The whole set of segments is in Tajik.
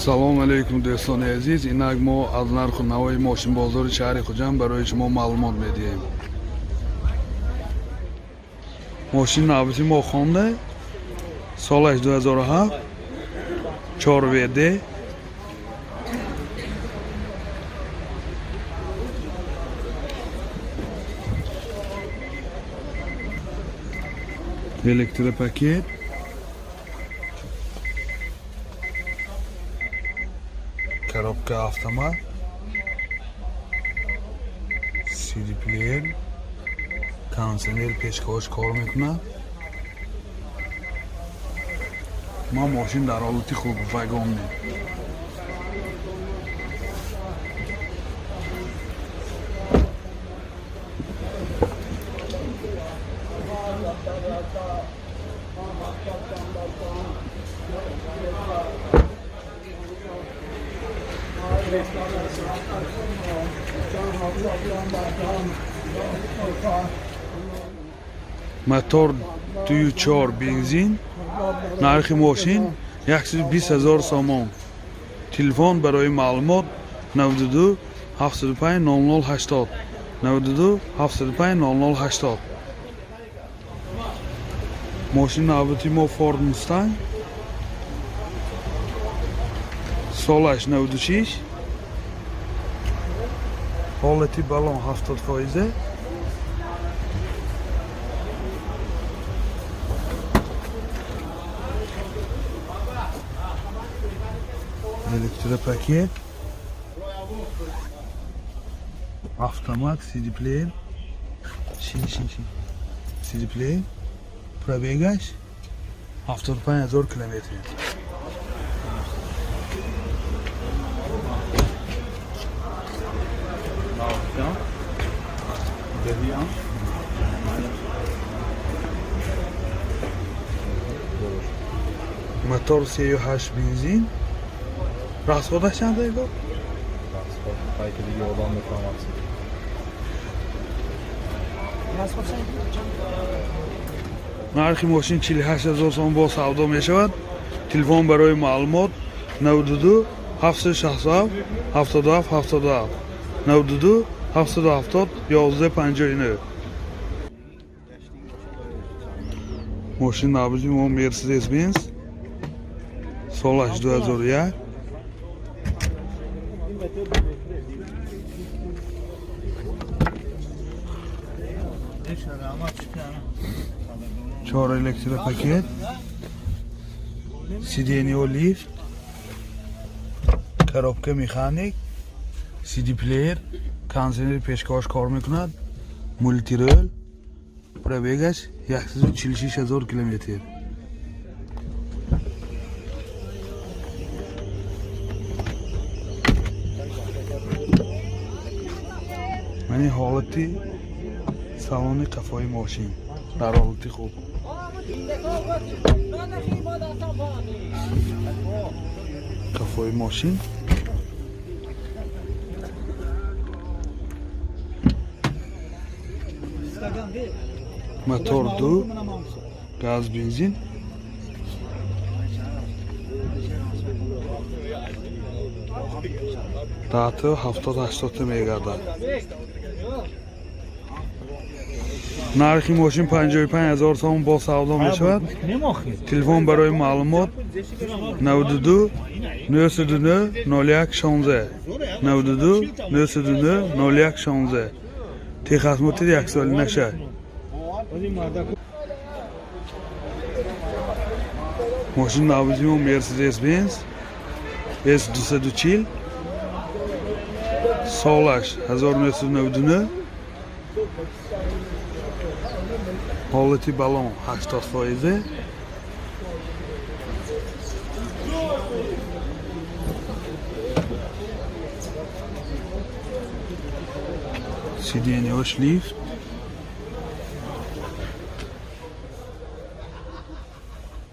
Салом алейкум, дӯстони азиз. Инак мо аз нарху навои мошинбозори шаҳри Хуҷанд барои шумо маълумот медиҳем. Мошини навбати мо Хонда, солаш 2007, 4 ВД. Электропакет, коробка автомат, CD плеер, кондиционер пешкош кор мекунад. Ма мошин дар ҳолати хуб, вагонне. Мотор 2.4 бензин. Нархи мошин 120 000 сомон. Телефон барои маълумот 92 75 00 80, 92 75 00 80. Мошини навбати мо Форд Мустанг, солаш 96, ҳолати балон 70 фоизе. Электропакет, автомат, CD плеер, шин шин шин, CD плеер. Пробегаш 75 000 километр. Ja. Der hier. Мотор 3.8 бензин. Расходаш чанд его? Балки дига одам мефаҳмад. Нархи мошин 48 000 сом, бо савдо мешавад. Телефон барои маълумот 92 767 77 77, 92 770 11 59. Мошин навбати мо Мерседес Бенз, солаш 2001, чор электропакет, сиденье лифт, коробка механик, CD плеер, кондиционер пешкош кор мекунад, мультирул. Пробегаш 146 000 километр. Мани ҳолати салони қафои мошин дар ҳолати хуб. Қафои мошин. Мотор 2, газ, бензин. Даты 70-80 мегардад. Нархи мошин 55 000 сомон, бо савдо мешавад. Телефон барои маълумот 92 909 01 16, 92 909 01 16. Техосмотр яксола наша. Мошин навбати мо Мерседес Бенз С 240, солаш 1999, ҳолати балон 80 фоизе. Сиденьеош лифт,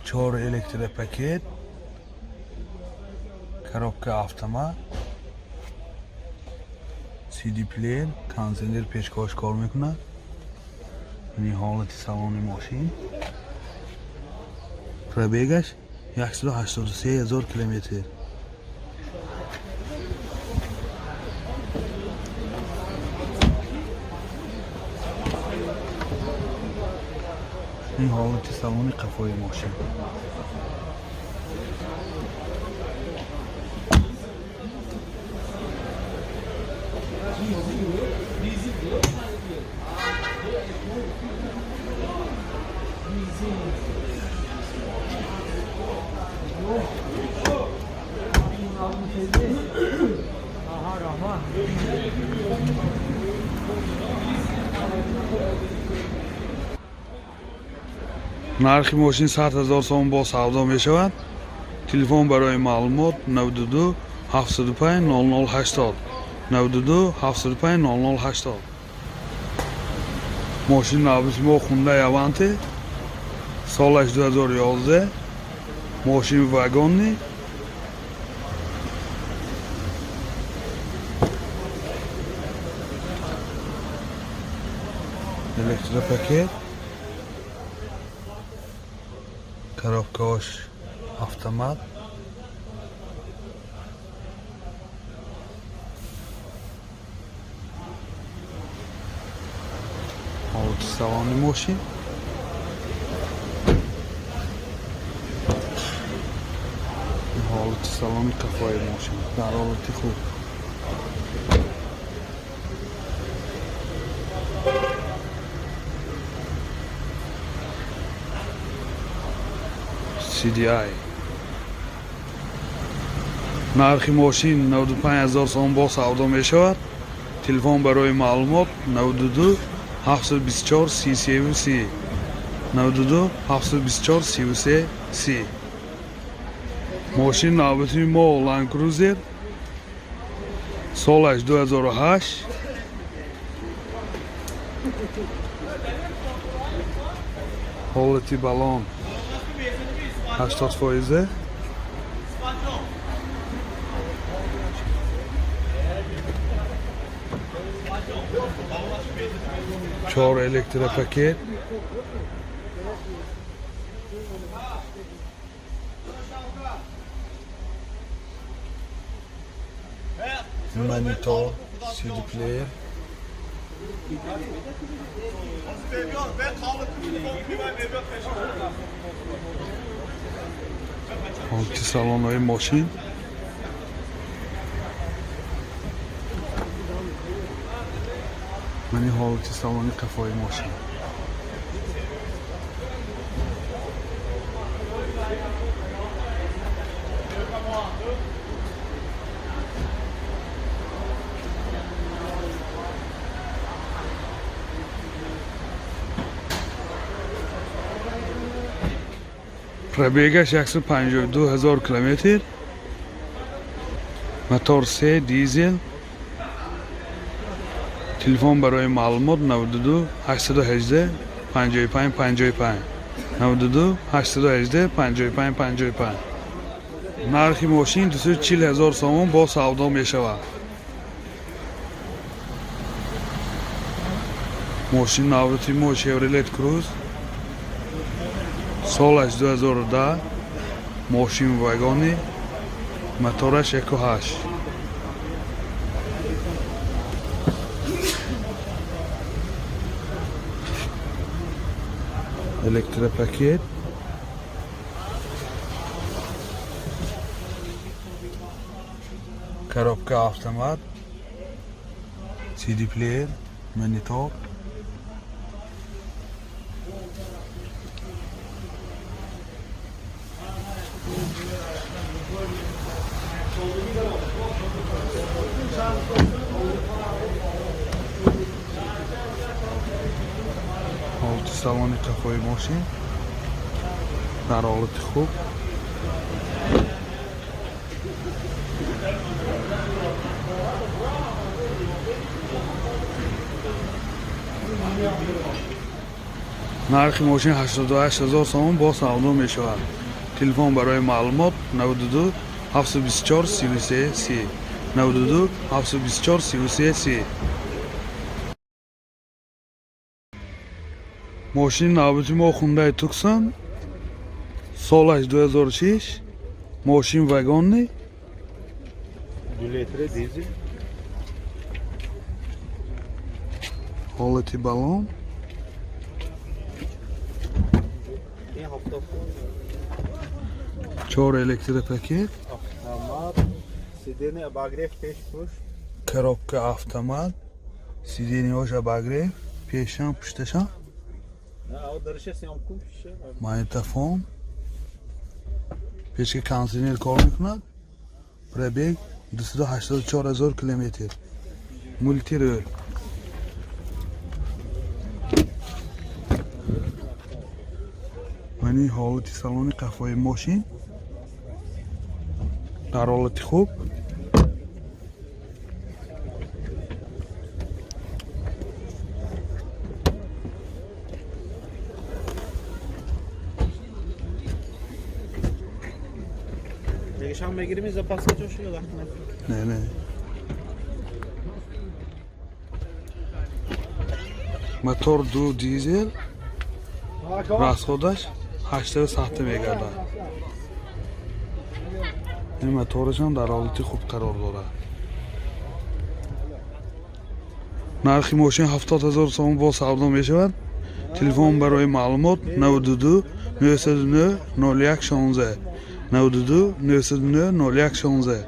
чор электропакет, коробка автомат, CD плеер, кондиционер пешкош кор мекунад. Ини ҳолати салони мошин. Пробегаш 183 000 километр. Ин ҳолати салони қафои мошин. Нархи мошин 100 000 сомон бо савдо мешавад. Телефон барои маълумот 92 705 0080 92 705 0080. Мошин навбати мо Хундай Аванте, солаш 2011, мошин вагонни. Электропакет, коробкаош автомат. Ҳолати салони мошин. Ҳолати салони қафои мошин дар ҳолати хуб. CDI. Нархи мошин 95 000 сомон бо савдо мешавад. Телефон барои маълумот 92 724 33 30 92 724 33 30. Мошин навбати мо Land Cruiser, солаш 2008, ҳолати балон 80%. Чор электропакет. Монитор, CD player. Ҳолати салонҳои мошин. Мани ҳолати салони қафои мошин. Пробегаш 152 000 километр. Мотор 3 дизел. Телефон барои маълумот 92 818 55 55 92 818 55 55. Нархи мошин 240 000 сомон бо савдо мешавад. Мошин навбати мо Chevrolet Cruze, солаш 2010, мошин вагони, мотораш 1.8. Электропакет. Коробка автомат, CD player, монитор. Ҳолати салони қафои мошин дар ҳолати хуб. Нархи мошин 88 000 сомон бо савдо мешавад. Телефон барои маълумот 92 724 33 30 92 724 33 30. Мошини навбати мо Хундай Туксон, солаш 2006, мошин вагонни. 2 литра дизель. Ҳолати балон. Автофон. Чор электропакет. Автомат. Сиденье обогрев, пеш, пушт. Коробка автомат, сиденье ҳош обогрев, пешам, пушташам. Дариша съёмку. Магнитофон, печка, кондитсионер кор мекунад. Пробег 284 ҳазор километр. Мультируль. Мани ҳолати салони қафои мошин дар ҳолати хуб. Дегашам мегирим, запаска ҷо шуда. Не, мотор ду дизел, расход аш 800 мегардад. Ин моторашам дар ҳолати хуб қарор дорад. Нархи мошин 70 ҳазор сомон, бо савдо мешавад. Телефон барои маълумот: 92 909 01 16, 92 909 01 16.